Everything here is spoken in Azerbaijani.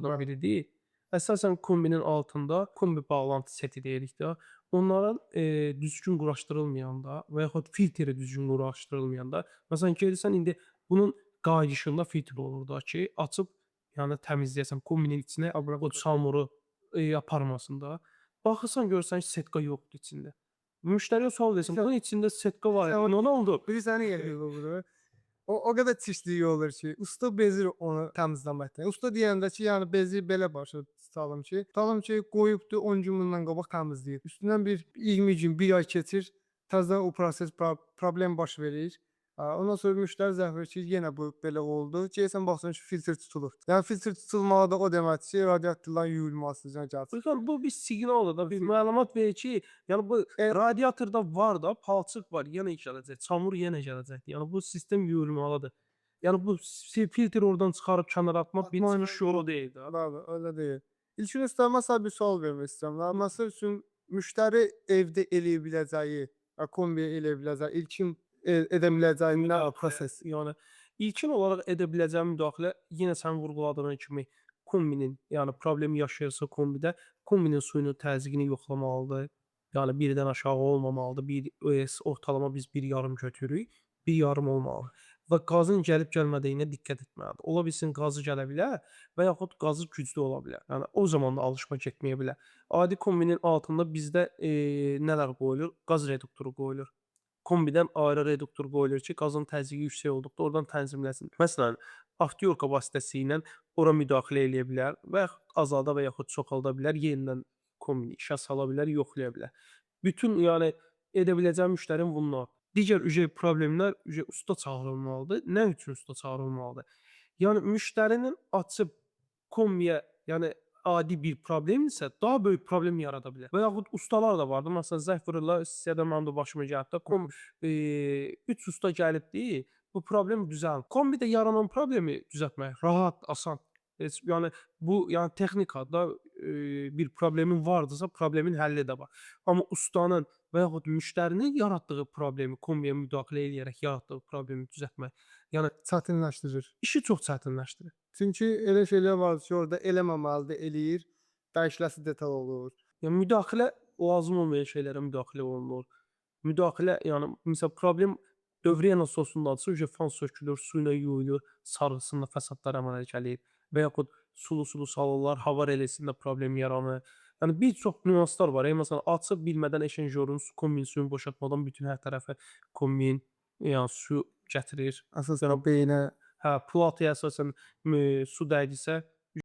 biridir. Əsasən kombinin altında kombi bağlantı seti deyirik də. Onların düzgün quraşdırılmayanda və yaxud filtri düzgün quraşdırılmayanda, məsələn, gəlirsən indi bunun qayıdışında filtr olur da ki, açıb yəni təmizləyəsən kombinin içinə o çamuru aparmasın da. Baxırsan görürsən ki, setka yoxdur içində. Müştəriyə sual verirsən, bunun içində setka var. Nə oldu? Bilirsən nə gəlir bu? O qədər çirkliyi olur ki, usta bezir onu təmizləməkdən. Usta deyəndə ki, yəni bezi belə başa salım ki, tutalım ki, qoyubdu 10 gün bundan qabaq təmizləyir. Üstündən bir 20 gün, bir ay keçir, təzədən o proses problem baş verir. Ondan sonra müştəri zəng vurur ki, yenə bu belə oldu. Gəlirsən baxırsan ki, filtr tutulub. Yəni filtr tutulmağı da o deməkdir ki, radiatorların yuyulması gəlsin. Baxın, bu bir siqnaldır da, bir məlumat verir ki, yəni bu radiatorda var da, palçıq var, yenə gələcək, çamur yenə gələcək. Yəni bu sistem yuyulmalıdır. Yəni bu filtr oradan çıxarıb kənara atmaq bir çıxış yolu deyil də. Bəli, öyle deyil. İlkin usta, məsəl bir sual vermək istəyirəm. Məsəl üçün müştəri evdə eləyə biləcəyi, kombiyə eləyə biləcəyi, ilkin edə biləcəyi nə proses? Yəni ilkin olaraq edə biləcəyi müdaxilə yenə sən vurğuladığın kimi kombinin, yəni problemi yaşayırsa kombidə, kombinin suyunun təzyiqini yoxlamalıdır. Yəni birdən aşağı olmamalıdır. Bir ortalama biz 1,5 götürürük. 1,5 olmalıdır. Və qazın gəlib gəlmədiyinə diqqət etməlidir. Ola bilsin qazı gələ bilər və yaxud qazı güclü ola bilər. Yəni o zaman da alışma getməyə bilər. Adi kombinin altında bizdə nələr qoyulur? Qaz reduktoru qoyulur. Kombidən ayrı reduktor qoyulur ki, qazın təzyiqi yüksək olduqda oradan tənzimləsin. Məsələn, avtyorka vasitəsilə ora müdaxilə eləyə bilər və yaxud azalda və yaxud çoxalda bilər, yenidən kombini işə sala bilər, yoxlaya bilər. Bütün yəni edə biləcəyi müştərinin bunlar. Digər ücə problemlər ücə usta çağırılmalıdır. Nə üçün usta çağırılmalıdır? Yəni müştərinin açıb kombiyə, yəni adi bir problemdirsə, daha böyük problem yarada bilər. Və yaxud ustalar da vardır. Məsələn, zəng vururlar, sizə də mənim də başıma gəlib də, 3 usta gəlibdi, bu problem düzəlir. Kombidə yaranan problemi düzəltmək rahat, asan. Heç, yəni bu yəni texnikada bir problemin vardısa, problemin həlli də var. Amma ustanın və yaxud müştərinin yaratdığı problemi, kombiyə müdaxilə eləyərək yaratdığı problemi düzəltmək, yəni çətinləşdirir. İşi çox çətinləşdirir. Çünki elə şeylər var ki, orada eləməməlidir, eləyir, dəyişiləsi detal olur. Yəni müdaxilə lazım olmayan şeylərə müdaxilə olunur. Müdaxilə, yəni məsəl problem dövriyyə nasosundadırsa, ücə fan sökülür, su ilə yuyulur, sarğısında fəsadlar əmələ gəlir və yaxud sulu-sulu salırlar, hava relesində problem yaranır. Yəni bir çox nüanslar var. Yəni məsələn, açıb bilmədən eşenjorun kombin suyunu boşaltmadan bütün hər tərəfə kombin, yəni su gətirir. Əsasən o beynə, hə, plataya əsasən su dəydisə